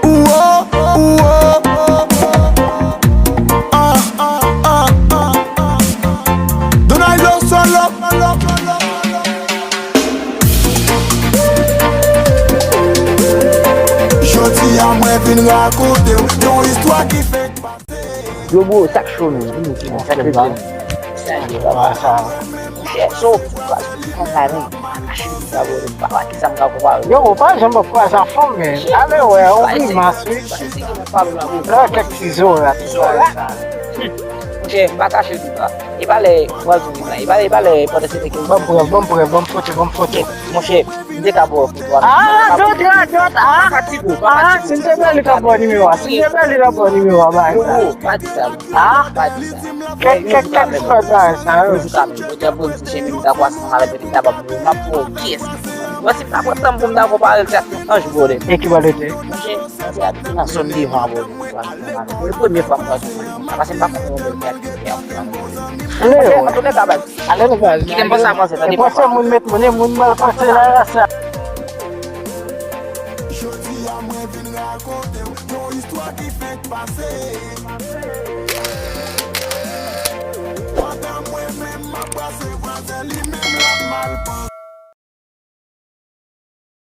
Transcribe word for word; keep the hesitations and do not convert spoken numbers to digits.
Ou o, ou o. Ah, ah, ah, ah. Donaylo solo. Jodi a mwen vin rakonte w yon istwa ki fèk pase. Yo, bro, sa k cho menm? Vini, vini, sa k cho menm? Sa k cho menm? Monchè, so, fwa, fwa, fwa, fwa, fwa, fwa, fwa, fwa, Yo, ou pa janm ap kwaze a fon, men. Ale wè, on grimas, wi. Lè kèk ti zorat, ti bagay sa. Monchè, m pa kache tou la. E pa lè m pral sou grimas. E pa lè, e pa lè pandan se te ke. Ban m prèv, ban m prèv, ban m foto, ban m foto. Monchè, m te ka ba w foto a. Ah, dot, dot, dot, ah. Pa ti gwo, pa ti gwo. Ah, si m te pran li, t ap ba w nimewo a. Si m te pran li, t ap ba w nimewo a, bagay sa. Yo, pa di sa. Ah? Pa di sa. Kèk, kèk, kèk ti bagay sa, yo. Yon jou kanmenm. Yon jou kanmenm. Jodi a, bon, m touche menm ta kwa san avèk li, ta ba m, m ap pran yon pyès. Bon, si m ta pran tan m pou m ta konpare l, se ak yon anj, brother. E ki bò l te? Monchè, se abite nan zòn devan, brother. Pou premye fwa m pral sou moun sa, paske m pa konn yon bèl kay ki te ap pran. Ale, antouka, baz. Ale, baz. Kite m panse avanse, tande, papa. Panse moun met moun, e moun mal panse la, la, sa. Jodi a, mwen vin rakonte w yon istwa ki fèk pase.